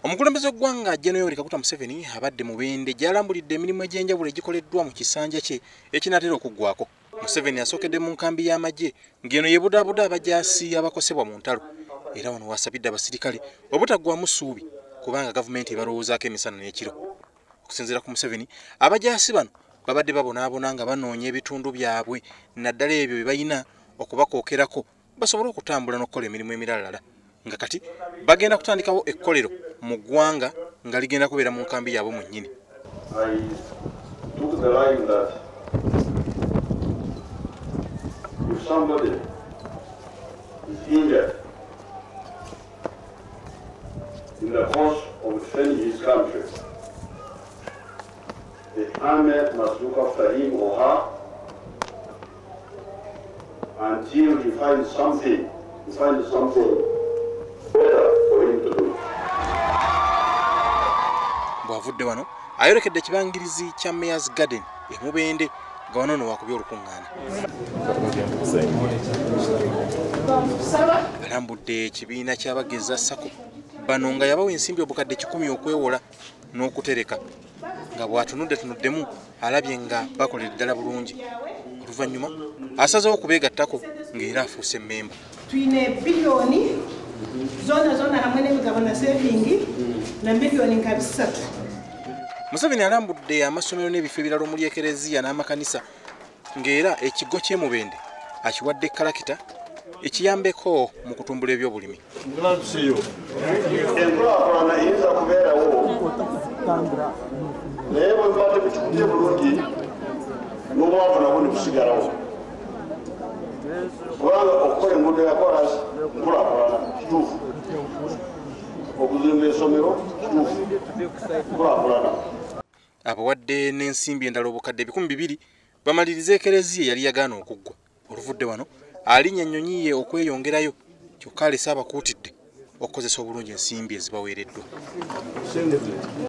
Omukulembeze w'eggwanga General Yoweri Kaguta Museveni abadde Mubende gy'alambulidde emirimu egy'enjawulo egikoleddwa mu kisanja kye ekinaatera okuggwako. Museveni asookedde mu nkambi y'amagye ng'eno yebudaabuda abajaasi abakosebwa mu ntalo, era wano wasabidde abasirikale obutaggwamu ssuubi kubanga gavumenti ebalowoozaako emisana n'ekiro. Okusinziira ku Museveni, abajaasi bano babadde babonaabona nga banoonya ebitundu byabwe naddala ebyo bye balina okubakookerako basobole okutambula n'okukola emirimu emiralala, nga kati bagenda kutandikawo ekkolero mu ggwanga nga ligenda kubeera mu nkambi yaabwe mwennyini. I took the line that if somebody is injured in the course of defending his country, the army must look after him or her until he finds something better for him to do. Bw'avudde wano ayolekedde ekibangirizi kya Mayor's Garden e Mubende nga wano nno wakubye olukuŋŋaana. Alambudde ekibiina ky'abageza SACCO bano nga yabawa ensimbi obukadde 100 okwewola n'okutereka, nga bw'atunudde tunuddemu alabye nga bakolera ddala bulungi. Oluvannyuma asazeewo okubeegattako ng'era afuuse mmemba. Tuyine biliyoni zona zona hamwe n'emigabo na sevingi na miliyoni nka 3. Museveni alambudde amasomero n'ebifo ebirala omuli ekereziya n'amakanisa, ng'era ekigo ky'e Mubende akiwadde kalakita ekiyambeko mu kutumbula ebyobulimi. Enkulaakulana eyinza kubeerawo naye bwe muba temukikubye bulungi n'obwavu nabwo ne busigalawo, kubanga okukola enguudo ya koolaasi nkulaakulana kituufu, okuzimba essomero kituufu nkulaakulana. Abawadde n'ensimbi endala obukadde 2,000 bamalirize ekereziya eyali yagaana okuggwa. Oluvudde wano alinnya ennyonyi ye okweyongerayo, kyokka alese abakuutidde okukozesa obulungi ensimbi ezibaweereddwa.